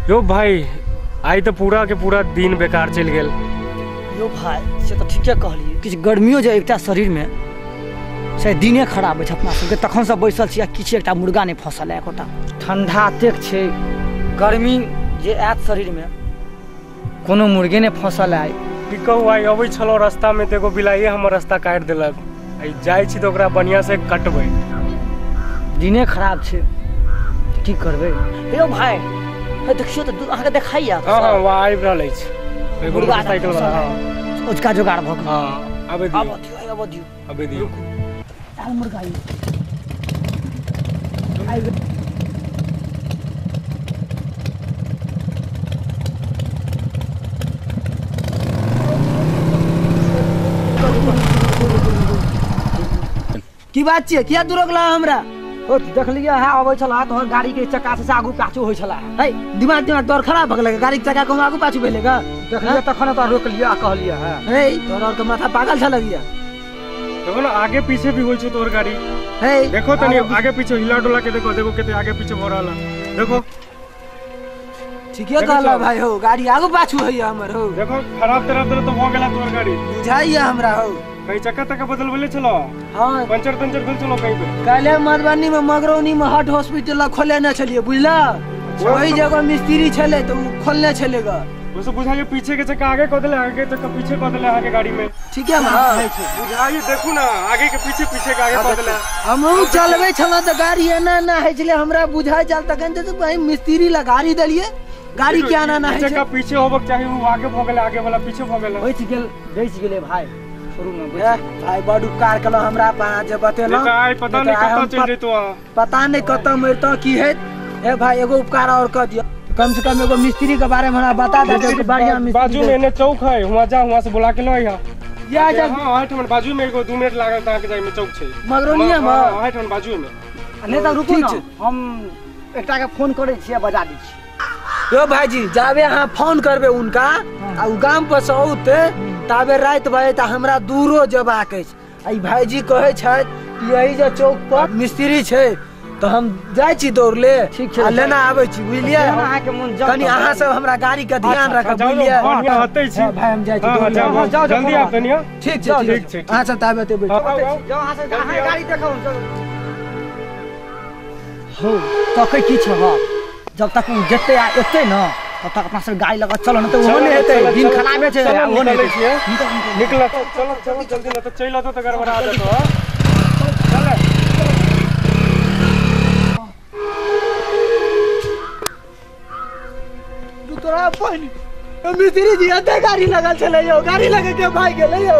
यो भाई आइ तऽ पूरा के पूरा दिन बेकार चलि गेल। यो भाई से तऽ ठीके कहलियै, किछु गर्मियो जे एकटा शरीर में से दिने खराब अछि अपना सबके, तखन से बैसल छी आ किछु एकटा मुर्गा नहि फंसल है एकोटा। ठंडा एतेक छै, गर्मी जे आयत शरीर में, कोनो मुर्गे नहि फंसल है। की कहू आइ अबै छलहुँ रास्ता में तऽ एगो बिलाइए हमर रास्ता काटि देलक। आइ जाइ छी तऽ ओकरा बढ़िआँ से कटबै। दिने खराब छै, की करबै। यो भाई देखियौ तऽ अहाँके देखाइया? हँ हँ वहाँ आबि रहल अछि एगो मोटरसाइकिल वाला। हँ ओजका जोगाड़ भऽ गेल। हँ आबै दियौ, आबऽ दियौ, आबऽ दियौ, आबै दियौ। आयल मुर्गा यौ। की बात छियै, किया दुरोगला हमरा? ओ देखलियै है अबै छला तोहर गाड़ी के चक्का से आगू पाछू होइ छला। है दिमाग दिमाग तोहर खराब भऽ गेलै, गाड़ी के चक्का कहूँ आगू पाछू भेलै गा? देखलियै तखन तो रोकलियै आ कहलियै है। है तोहर और के माथा पागल छल गिया। देखो ना आगे पीछे भी होइ छै तोहर गाड़ी। है देखो तनी आगे पीछे हिला डुला के देखो, देखो कते आगे पीछे भऽ रहल है। देखो ठीके कहला भाई हो, गाड़ी आगू पाछू होइया हमर हो। देखो खराब तरफ तो भऽ गेला तोहर गाड़ी। बुझाइया हमरा हो। कहीं चक्का तक्का बदलबले छलो? हाँ पंचर तंचर भेल छलो कहीं पे? काल्हि मधुबनी में मगरौनी में हार्ट हॉस्पिटल खोलने छलियै बुझला, वही जगह मिस्त्री छलै तऽ ओ खोलने छलै ग। ओसे बुझाइए पीछे के चक्का आगे कऽ देले, आगे के चक्का पीछे कऽ देले अहाँ के गाड़ी में। ठीक है बुझाइए देखू ना आगे के पीछे पीछे के आगे कऽ देले। हमहूँ चलबै छलहुँ तऽ गाड़ी एना एना होइ छलै, हमरा बुझाइ छल तखन तऽ वही मिस्त्री लग गाड़ी देलियै, गाड़ी के एना एना होइ चक्का छै। पीछे होबक चाही, ओ आगे भऽ गेलै, आगे वाला पीछे भऽ गेलै। बचि गेल, बचि गेलै भाई, छोड़ू ना। भाई बड़ उपकार केलहुँ हमरा पर अहाँ जे बतेलहुँ। आइ पता नहीं कतऽ चलि जैतौ अहाँ, पता नहीं कतऽ मरितौ की हैत। हे भाई एगो उपकार और कऽ दियौ, कम से कम एगो मिस्त्री के बारे में हमरा बता दे, बढ़िया मिस्त्री। बाजू में एने चौक है, हुआं जा, हुआं से बुला के लऽ अइहा। या जा। हां एहिठाम बाजू में एगो 2 मिनट लागत अहाँ के जाय में, चौक छै मगरौनिया में। हां एहिठाम बाजू में। नहि तऽ रुकू ना, हम एकटा के फोन करै छियै, बजा दै छियै। यो भाईजी जाबे अहाँ फोन करबै उनका आ उ गाम पर से औते ताबे राति भऽ जेतै, हमरा दूरो जेबाक अछि। आ ई भाईजी कहै छथि कि एहि जे चौक पर मिस्त्री छै तऽ हम जाइ छी दौड़ले, ठीक छै, आ लेना आबै छी बुझलियै। अहाँके मोन कनि अहाँ सब हमरा गाड़ी के ध्यान राखब बुझलियै। बढ़िआँ हतै छी भाई, हम जाइ छी, जाउ जल्दी आब तनी। ठीक छै ठीक छै, अहाँ सब ताबे एतै बैठू। जाउ अहाँ सब, अहाँ गाड़ी देखब हम। चलू हो तकै की छै, जब तक ओ जेतै आ एतै न तब तक अपना सब गाड़ी लगा चलो न तऽ ओहो नहि हेतै, दिन खराबे छै, ओहो नहि हेतै। निकल चलो चलो जल्दी, न तऽ चलि अतौ तऽ गड़बड़ा जेतौ। चल तोरा बहिन मिस्त्री जी एते गाड़ी लगल छलै यौ, गाड़ी लगे के भागि गेलै यौ।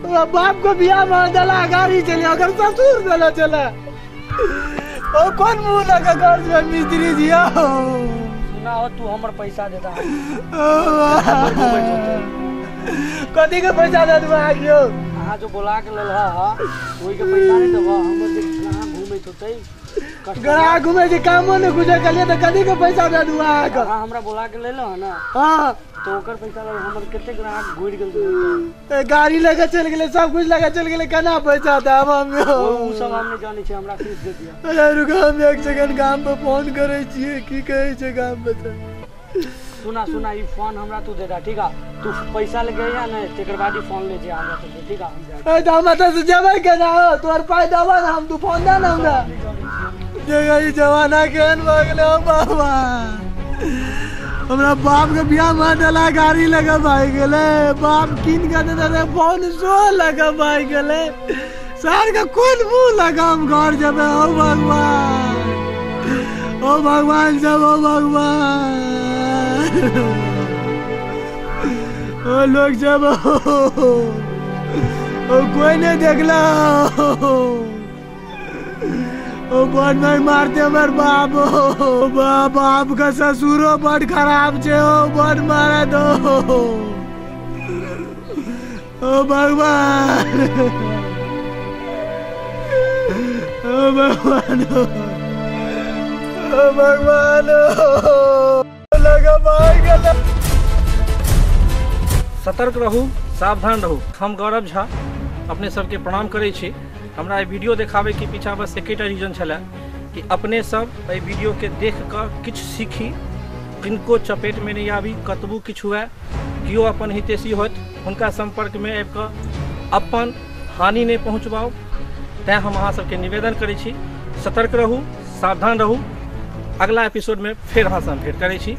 तोरा बाप के बियाह में दला गाड़ी छलै, ओकर ससुर देले छलै। ओ कोन मुँह लऽ के घर छै मिस्त्री जी यौ? सुना हो तू हमर पैसा देता। कथी के पैसा दे देबै अहाँके यौ? अहाँ जो बोला के लेल ह ओहि के पैसा नहि देबह। हमर जे ग्राहक घूमैत होतै, ग्राहक घूमै छै कामो नहि गुजर केलियै तऽ कथी के पैसा दे दू अहाँके? अहाँ हमरा बोला के लेल ह ना, हँ तो ओकर पैसा लेल हमर कते ग्राहक घुरि गेल, गाड़ी लऽ के चलि गेलै, सब कुछ लऽ के चलि गेलै, केना पैसा देब हम यौ? ओ सब हम नहि जानै छियै, हमरा फीस दे दिअ। अरे रुक, हम एक सेकंड गाम पर फोन करै छियै, की कहै छै गाम पर। सुना सुना ई फोन हमरा तू दे दा, ठीक है? तू पैसा लेके अइहा ने तकर बाद ई फोन ले जा हमरा से, ठीक है? ए तऽ हम एतऽ से जेबै केना हो? तोहर पाइ देबऽ ने हम, तू फोन दे ने हमरा। देखा ई जमाना केहन भऽ गेलै हौ बाबा। हमरा बाप के बियाह में देला गाड़ी लगे भागि गेलै, बाप कीन के देने रहे फोन सो लगे भागि गेलै। सार के कोन मुँह लगा हम घर जेबै? ओ भगवान, ओ भगवान सब, ओ भगवान, ओ लोग सब, ओ कोई नहीं देखला। ओ बड़ नहीं मारते हमर बाप, ओ बाप का ससुरो बड़ खराब छे, ओ बड़ मारे दो। ओ भगवान, ओ भगवान, ओ भगवान, लगा भाग गेलै। सतर्क रहू, सावधान रहू। हम गौरव झा अपने सबके प्रणाम करै छी। हमरा ई वीडियो देखाबैके पीछा बस एकेटा रीजन छलै कि अपने सब एहि वीडियोके देख कऽ किछु सीखी, किनको चपेटमे नहि आबी, कतबो किछु हुए, केओ अपन हितैषी होथि हुनका सम्पर्कमे आबि कऽ अपन हानि नहि पहुँचबाउ। तैँ हम अहाँ सबके निवेदन करै छी, सतर्क रहू, सावधान रहू। अगला एपिसोडमे फेर अहाँसँ हम भेंट करै छी।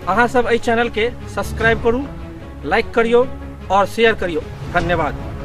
अहाँ सब एहि चैनलके सब्सक्राइब करू, लाइक करियौ और शेयर करियौ। धन्यवाद।